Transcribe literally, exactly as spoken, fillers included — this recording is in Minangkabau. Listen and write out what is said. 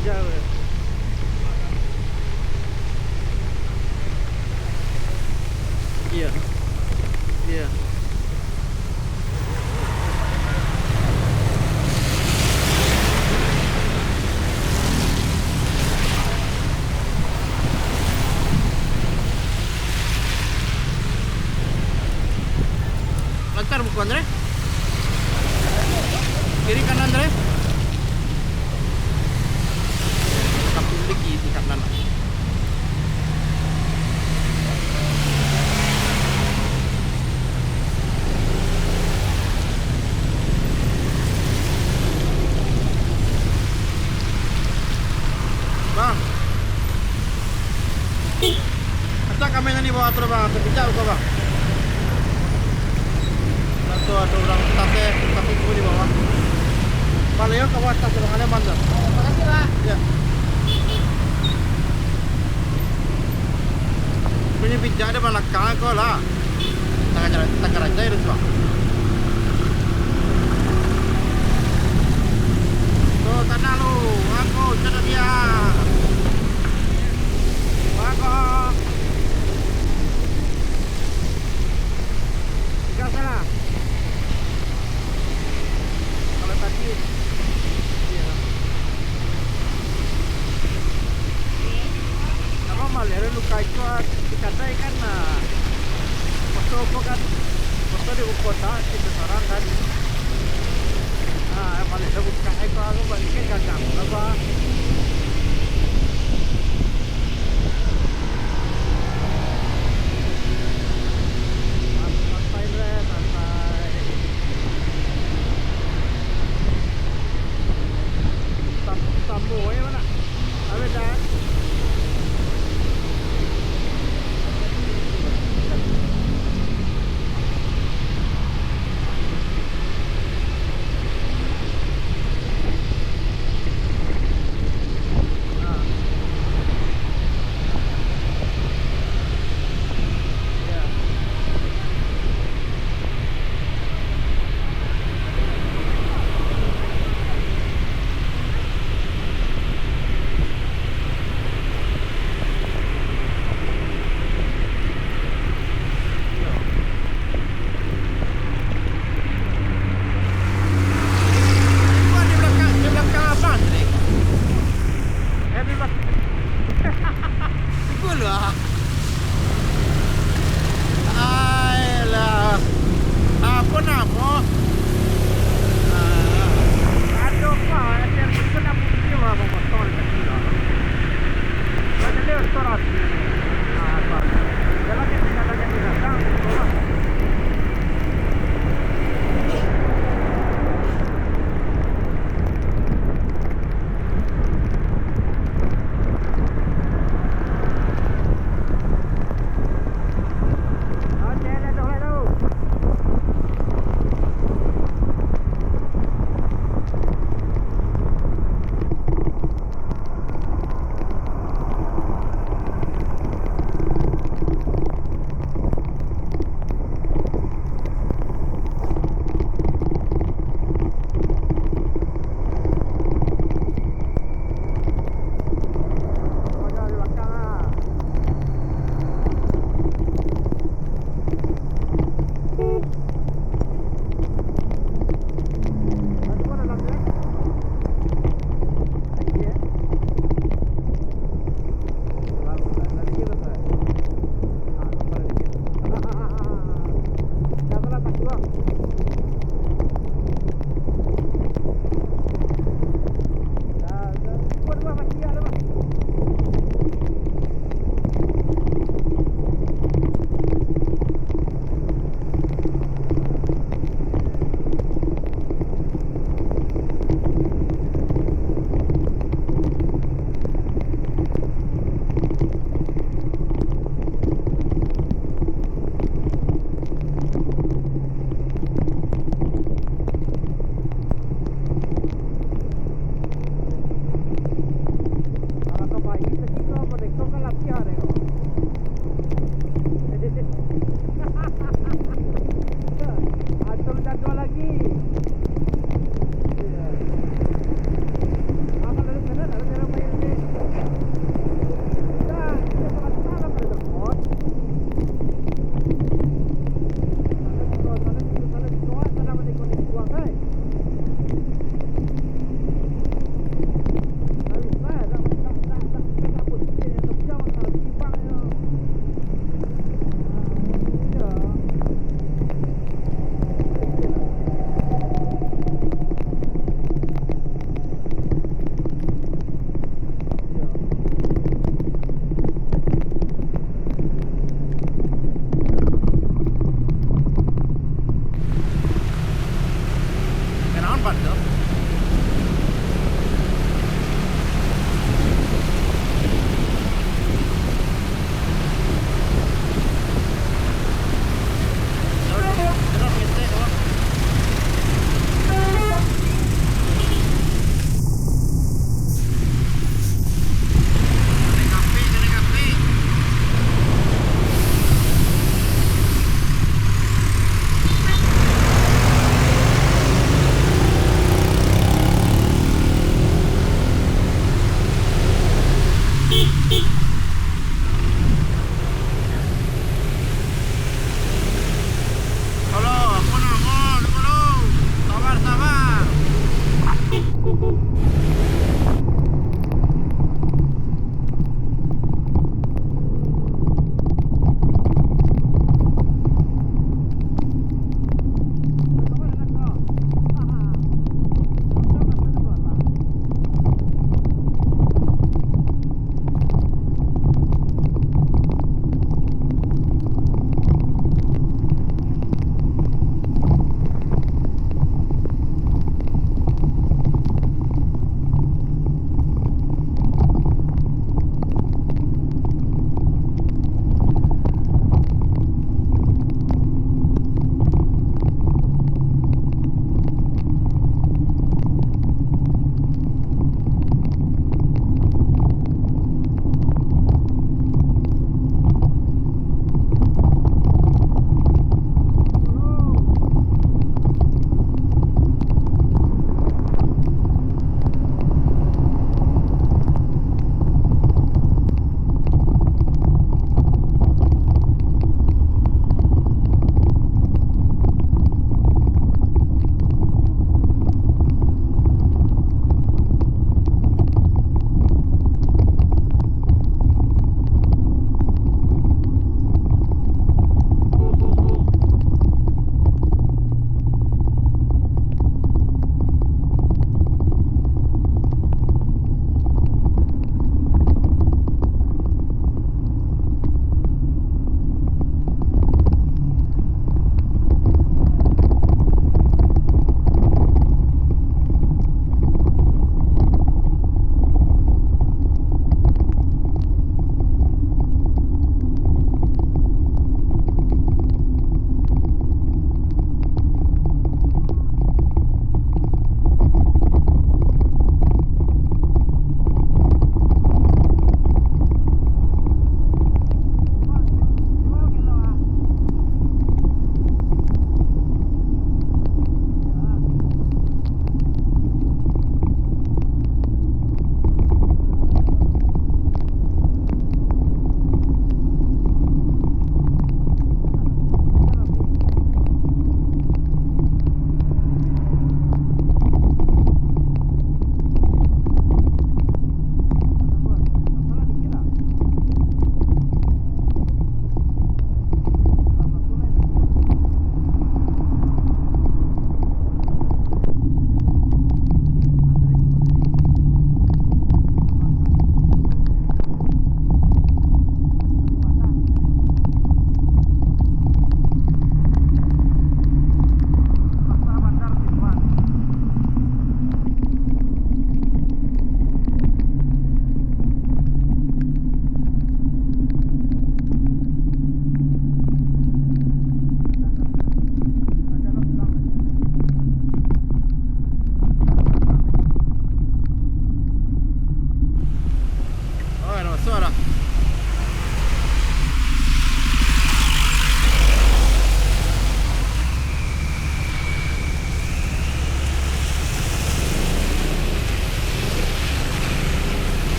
Jauh ya. Iya. Iya. Lancar muko, Andre. Kiri kanan, Andre. Tapi lagi di kanan. Bang. Acak kami nan di bawah tu, Bang. Tapijak buka, Bang. Ado, ado urang tasik, tasik tu di bawah. Baliak ka bawah tasik, Bang. Ada aman tu. Makasih, Pak. Ya. Punyo pijak ada balakang ko lah. Tangah jalan, tangah ranjai tu, Bang. Tu, tanah lu. Aku, cakap dia. Bagus. Gas lah. Kalau tadi, iya. Apa malah luka itu, ah, dikatai kan, ah, foto ko kan, foto di kota, itu seorang kan. Ah, malah luka itu, aku balikin gagang apa. Santai, Dre, santai. Sam-, sambo, ya, mana? Habis dah. Di belakang, di belakang abang tadi. Eh, di belakang. Ikut lu, ah. Ayolah. Apo namo? Ah. Aduh, Pak, yang betul nak putih lah, memotong kecil lah. Macam dia restoran. Ah, Pak. Jalan ni, jalan ni, jalan.